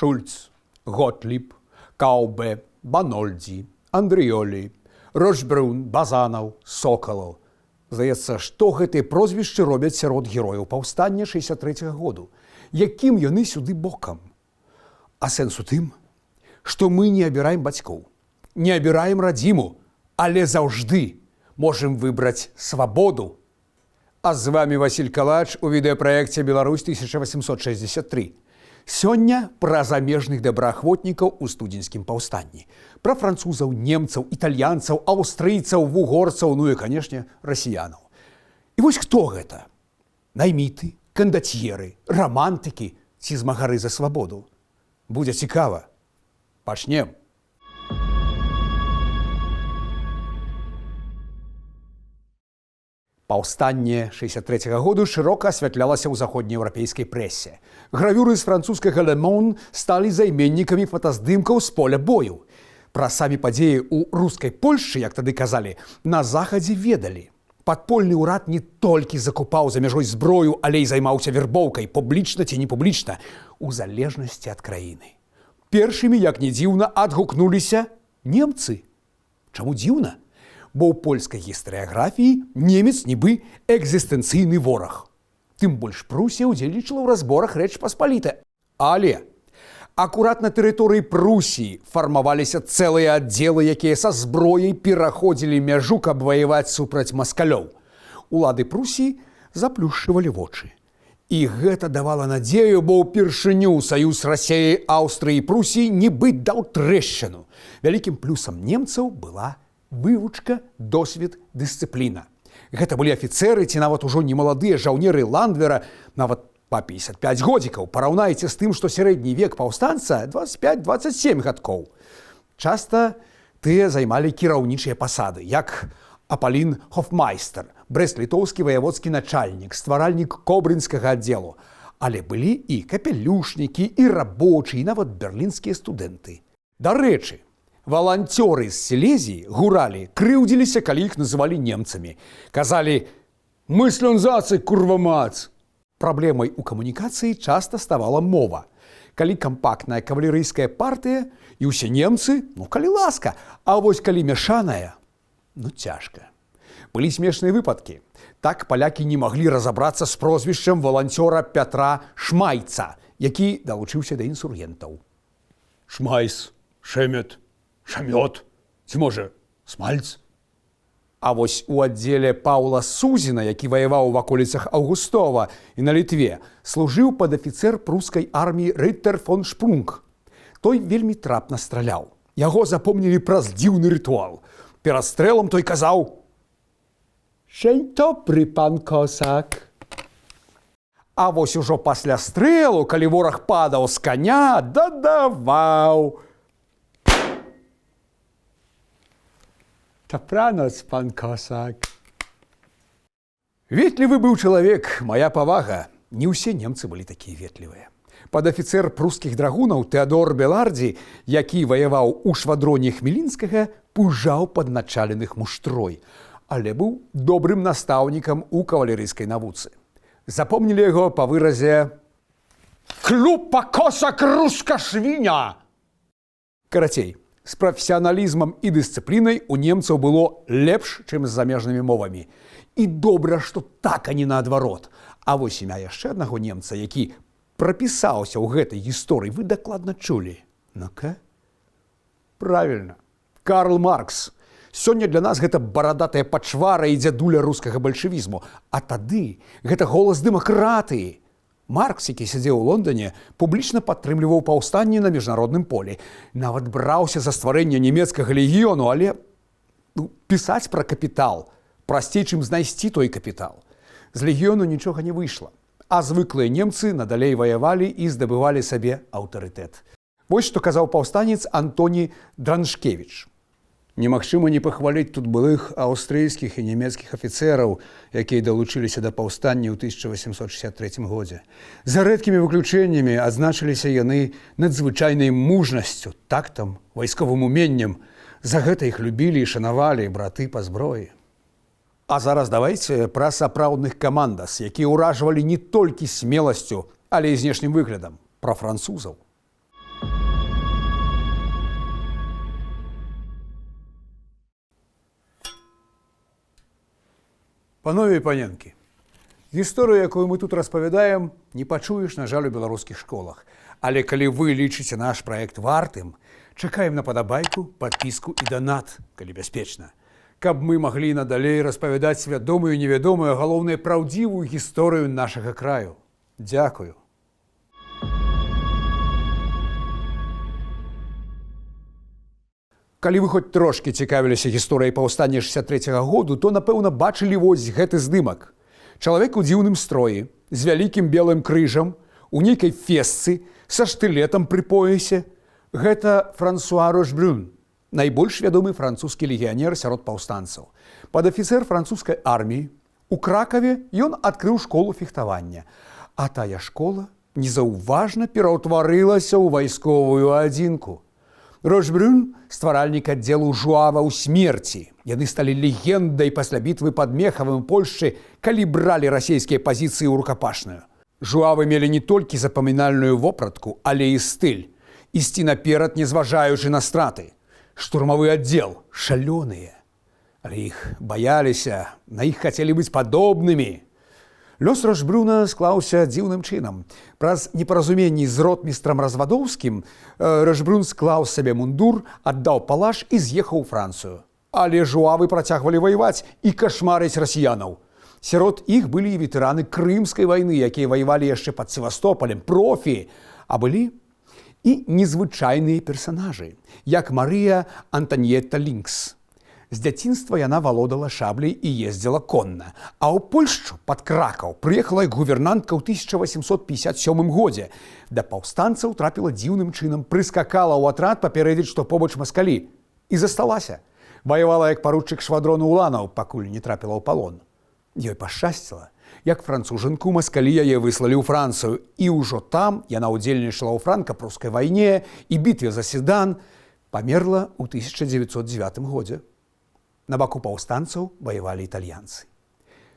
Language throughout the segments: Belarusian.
Шульц, Готліб, Каубе, Банольдзі, Андрыёлі, Рожбрун, Базанаў, Сокалаў. Здаецца, што гэтыя прозвішчы робяць сярод герояў паўстання 63-го году? Якім яны сюды бокам? А сэнс у тым, што мы не абіраем бацькоў, не абіраем радзіму, але заўжды можам выбраць свабоду. А з вами Васіль Калач у відэапраекце «Беларусь 1863». Сёння пра замежных добраахвотнікаў у студзеньскім паўстанні. Пра французаў, немцаў, італьянцаў, аўстрыйцаў, вугорцаў, ну і, канешне, расіянаў. І вось хто гэта? Найміты, кандацьеры, рамантыкі ці змагары за свабоду? Будзе цікава. Пачнем. Паўстанне 63-го году шырока асвятлялася ў заходнееўрапейскай прэсе. Гравюры з французскага «Ле Мон» сталі займеннікамі фотаздымкаў з поля бою. Пра самі падзеі ў рускай Польшчы, як тады казалі, на захадзе ведалі. Падпольны ўрад не толькі закупаў за мяжой зброю, але і займаўся вербоўкай, публічна ці не публічна, у залежнасці ад краіны. Першымі, як ні дзіўна, адгукнуліся немцы. Чаму дзіўна? Бо ў польскай гістарыяграфіі немец нібы экзістэнцыйны вораг. Тым больш Прусія ўдзельнічала ў разборах Рэч Паспалітай. Але акурат на тэрыторыі Прусіі фармаваліся цэлыя аддзелы, якія са зброяй пераходзілі мяжу, каб ваяваць супраць маскалёў. Улады Прусіі заплюшчвалі вочы. І гэта давала надзею, бо ўпершыню саюз Расеі, Аўстрыі і Прусіі нібы даў трэшчыну. Вялікім плюсам немцаў была вывучка, досвед, дысцыпліна. Гэта былі афіцэры ці нават ужо немаладыя жаўнеры ландвера, нават па 55 годзікаў. Параўнайце з тым, што сярэдні век паўстанца 25-27 гадкоў. Часта тыя займалі кіраўнічыя пасады, як Апалін Хофмайстер, брэст-літоўскі ваяводскі начальнік, стваральнік кобрынскага аддзелу. Але былі і капелюшнікі, і рабочыя, і нават берлінскія студэнты. Дарэчы, валанцёры з Сілезіі, гуралі, крыўдзіліся, калі іх называлі немцамі. Казалі: «Мы слёнзацы, курва мац!» Праблемай у камунікацыі часта ставала мова. Калі кампактная кавалерыйская партыя і ўсе немцы, ну калі ласка, а вось калі мяшаная, ну цяжка. Былі смешныя выпадкі. Так палякі не маглі разабрацца з прозвішчам валанцёра Пятра Шмайца, які далучыўся да інсургентаў. Шмайс, Шэмет, Шамёт, ці можа, Смальц? А вось у аддзеле Паўла Сузіна, які ваяваў у ваколіцах Аўгустова і на Літве, служыў падафіцэр прускай арміі Рыттер фон Шпрунг. Той вельмі трапна страляў. Яго запомнілі праз дзіўны рытуал. Перад стрэлам той казаў: «Dzień dobry, пан Косак». А вось ужо пасля стрэлу, калі вораг падаў з каня, дадаваў: «Добрanoc, пан Косак». Ветлівы быў чалавек, моя павага. Не ўсе немцы былі такія ветлівыя. Падафіцэр прускіх драгунаў Тэадор Белардзі, які ваяваў у швадроне Хмелінскага, пужаў падначаленых муштрой, але быў добрым настаўнікам у кавалерыйскай навуцы. Запомнілі яго па выразе «Клупа косак руска швіня!» Карацей, з прафесіяналізмам і дысцыплінай у немцаў было лепш, чым з замежнымі мовамі. І добра, што так, а не наадварот. А вось імя яшчэ аднаго немца, які прапісаўся ў гэтай гісторыі, вы дакладна чулі. Ну-ка. Правільна. Карл Маркс. Сёння для нас гэта барадатая пачвара і дзядуля рускага бальшавізму. А тады гэта голас дэмакратыі. Маркс, які сядзеў у Лондоне, публічна падтрымліваў паўстанне на міжнародным полі. Нават браўся за стварэнне нямецкага легіёну, але ну, пісаць пра капітал прасцей, чым знайсці той капітал. З легіёну нічога не выйшла. А звыклыя немцы надалей ваявалі і здабывалі сабе аўтарытэт. Вось што казаў паўстанец Антоні Драншкевіч. Немагчыма не пахваліць тут былых аўстрыйскіх і нямецкіх афіцэраў, якія далучыліся да паўстання ў 1863 годзе. За рэдкімі выключэннямі адзначыліся яны надзвычайнай мужнасцю, тактам, вайсковым уменнем. За гэта іх любілі і шанавалі браты па зброі. А зараз давайце пра сапраўдных камандас, якія ўражвалі не толькі смеласцю, але і знешнім выглядам, пра французаў. Панове і паненкі, гісторыю, якую мы тут распавядаем, не пачуеш, на жаль, у беларускіх школах. Але калі вы лічыце наш праект вартым, чакаем на падабайку, падпіску і данат, калі бяспечна. Каб мы маглі надалей распавядаць свядомую і невядомую, а галоўнае, праўдзівую гісторыю нашага краю. Дзякую. Калі вы хоць трошкі цікавіліся гісторыяй паўстання 63-га году, то, напэўна, бачылі вось гэты здымак. Чалавек у дзіўным строі, з вялікім белым крыжам, у нейкай фесцы, са штылетам пры поясе. Гэта Франсуа Рошбрюн, найбольш вядомы французскі легіянер сярод паўстанцаў. Падафіцэр французскай арміі, у Кракаве ён адкрыў школу фехтавання. А тая школа незаўважна пераўтварылася ў вайсковую адзінку. Рошбрюн – стваральнік аддзелу жуаваў смерці. Яны сталі легендай пасля бітвы пад Мехавым Польшчы, калі бралі расійскія пазіцыі ў рукапашную. Жуавы мелі не толькі запамінальную вопратку, але і стыль. Ісці наперад, не зважаючы на страты. Штурмавы аддзел шалёныя. Але іх баяліся, на іх хацелі быць падобнымі. Лёс Рошбрюна склаўся дзіўным чынам. Праз непаразуменні з ротмістрам Развадоўскім Рошбрюн склаў сабе мундур, аддаў палаш і з'ехаў у Францыю. Але жуавы працягвалі ваяваць і кашмарыць расіянаў. Сярод іх былі і ветэраны Крымскай вайны, якія ваявалі яшчэ пад Севастопалем, профі, а былі і незвычайныя персанажы, як Марыя Антаньетта Лінкс. З дзяцінства яна валодала шабляй і ездзіла конна. А ў Польшчу пад Кракаў прыехала як гувернантка ў 1857 годзе. Да паўстанцаў трапіла дзіўным чынам, прыскакала ў атрад папярэдзіць, што побач маскалі. І засталася. Ваявала як паручык швадрону уланаў, пакуль не трапіла ў палон. Ёй пашчасціла. Як францужынку маскалі яе выслалі ў Францыю. І ўжо там яна ўдзельнічала ў франка-прускай вайне і бітве за Седан, памерла ў 1909 годзе. На баку паўстанцаў ваявалі італьянцы.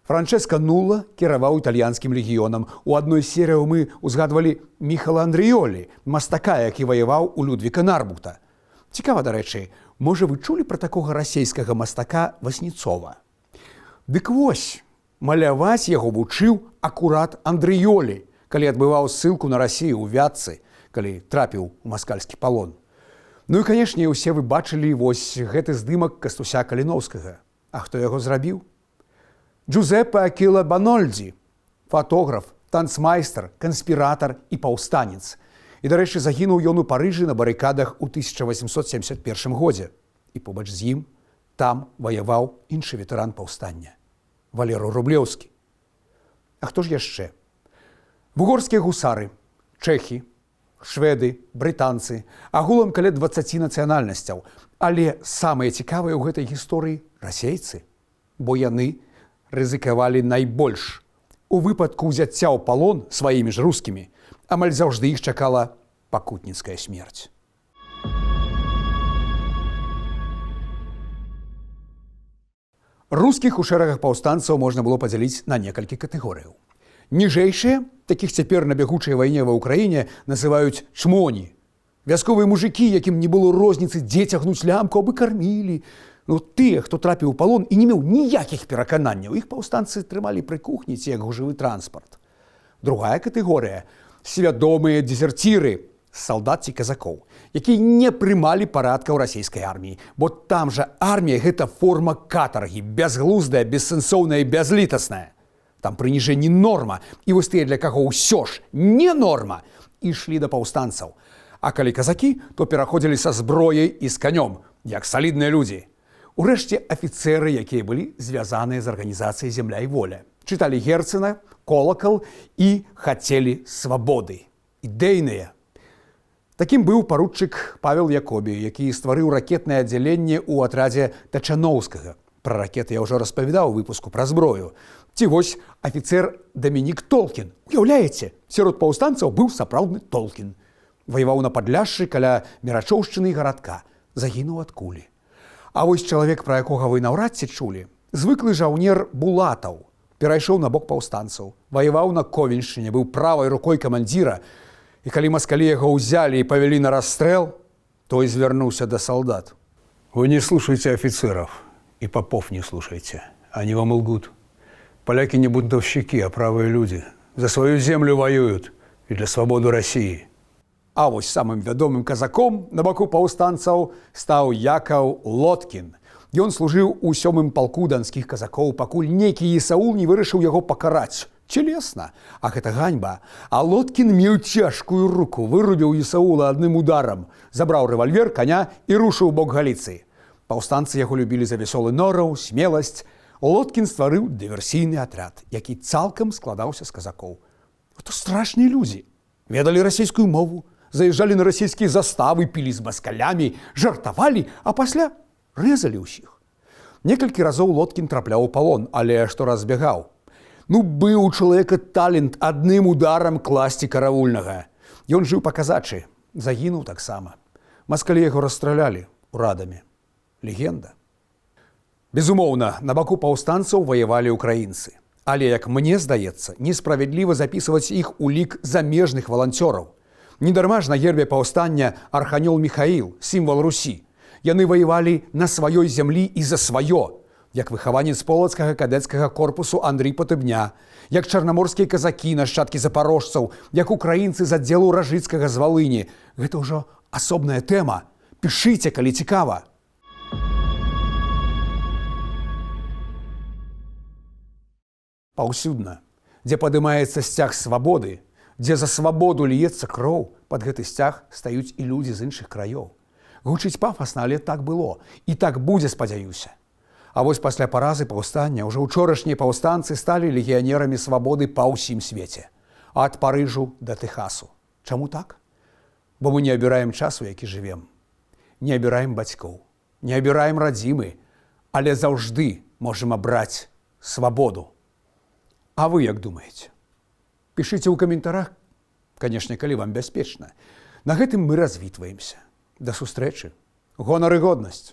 Франчэска Нула кіраваў італьянскім легіёнам. У адной з серыяў мы узгадвалі Міхала Андрыёлі, мастака, які ваяваў у Людвіка Нарбута. Цікава, дарэчы, можа, вы чулі пра такога расійскага мастака Васнецова? Дык вось, маляваць яго вучыў акурат Андрыёлі, калі адбываў ссылку на Расію ў Вятцы, калі трапіў у маскальскі палон. Ну і, канешне, усе вы бачылі вось гэты здымак Кастуся Каліноўскага. А хто яго зрабіў? Джузеппе Акіла Банольдзі, фатограф, танцмайстар, канспіратар і паўстанец. І, дарэчы, загінуў ён у Парыжы на барыкадах у 1871 годзе. І побач з ім там ваяваў іншы ветэран паўстання Валеру Рублеўскі. А хто ж яшчэ? Вугорскія гусары, чэхі, шведы, брытанцы, агулам каля 20 нацыянальнасцяў. Але самыя цікавыя ў гэтай гісторыі расейцы, бо яны рызыкавалі найбольш. У выпадку ўзяцця ў палон сваімі ж рускімі амаль заўжды іх чакала пакутніцкая смерць. Рускіх у шэрагах паўстанцаў можна было падзяліць на некалькі катэгорыяў. Ніжэйшыя, такіх цяпер на бягучай вайне ва Ўкраіне называюць чмоні. Вясковыя мужыкі, якім не было розніцы, дзе цягнуць лямку, абы кармілі. Ну, тыя, хто трапіў у палон і не меў ніякіх перакананняў, іх паўстанцы трымалі пры кухні ці як гужавы транспарт. Другая катэгорыя свядомыя дезерціры, салдат ці казакоў, якія не прымалі парадкаў расійскай арміі, бо там жа армія гэта форма катаргі, бязглуздая, бессэнсоўная і бязлітасная. Там прыніжэнне норма, і вось тыя, для каго ўсё ж не норма, ішлі да паўстанцаў. А калі казакі, то пераходзілі са зброяй і з канём, як салідныя людзі. Урэшце афіцэры, якія былі звязаныя з арганізацыяй «Зямля і воля». Чыталі Герцена, «Колакал» і хацелі свабоды. Ідэйныя. Такім быў паручык Павел Якобі, які стварыў ракетнае аддзяленне ў атрадзе Тачаноўскага. Пра ракеты я ўжо распавядаў у выпуску пра зброю. Ці вось афіцэр Дамінік Толкін. Уяўляеце, сярод паўстанцаў быў сапраўдны Толкін. Ваяваў на Падляшшы каля Мерачоўшчыны і Гарадка. Загінуў ад кулі. А вось чалавек, пра якога вы наўрад ці чулі, звыклы жаўнер Булатаў, перайшоў на бок паўстанцаў, ваяваў на Ковеншчыне, быў правай рукой камандзіра. І калі маскалі яго ўзялі і павялі на расстрэл, той звярнуўся да салдат. Вы не слушайте офицеров и попов не слушайте. Они вам лгут. Поляки не бунтовщики, а правые люди. За свою землю воюют и для свободы России. А вось самым вядомым казаком на баку паўстанцаў стаў Якаў Лоткін. Ён служыў у сёмым палку данскіх казакоў, пакуль нейкі Ісаул не вырашыў яго пакараць. Целесна, а гэта ганьба. А Лоткін меў цяжкую руку, вырубіў Ісаула адным ударам, забраў рэвальвер, каня і рушыў у бок Галіцыі. Паўстанцы яго любілі за вясёлы нораў, смеласць. Лоткін стварыў дыверсійны атрад, які цалкам складаўся з казакоў. То страшныя людзі. Ведалі расійскую мову, заязджалі на расійскія заставы, пілі з маскалямі, жартавалі, а пасля рэзалі ўсіх. Некалькі разоў Лоткін трапляў у палон, але штораз збягаў. Ну, быў у чалавека талент адным ударам класці каравульнага. Ён жыў па-казачы, загінуў таксама. Маскалі яго расстралялі ў Радаме. Легенда. Безумоўна, на баку паўстанцаў ваявалі ўкраінцы. Але, як мне здаецца, несправядліва запісваць іх у лік замежных валанцёраў. Недарма ж на гербе паўстання арханёл Михаил, сімвал Русі. Яны ваявалі на сваёй зямлі і за сваё, як выхаванец полацкага кадэцкага корпусу Андрій Патыбня, як чарнаморскія казакі, нашчадкі запарожцаў, як украінцы з аддзелу Ражыцкага з Валыні. Гэта ўжо асобная тэма. Пішыце, калі цікава. Паўсюдна, дзе падымаецца сцяг свабоды, дзе за свабоду льецца кроў, пад гэты сцяг стаюць і людзі з іншых краёў. Гучыць пафасна, але так было і так будзе, спадзяюся. А вось пасля паразы паўстання ўжо ўчорашнія паўстанцы сталі легіянерамі свабоды па ўсім свеце. Ад Парыжу да Тэхасу. Чаму так? Бо мы не абіраем часу, які жывем. Не абіраем бацькоў, не абіраем радзімы, але заўжды можам абраць свабоду. А вы як думаеце? Пішыце ў каментарах, канешне, калі вам бяспечна. На гэтым мы развітваемся. Да сустрэчы. Гонар і годнасць.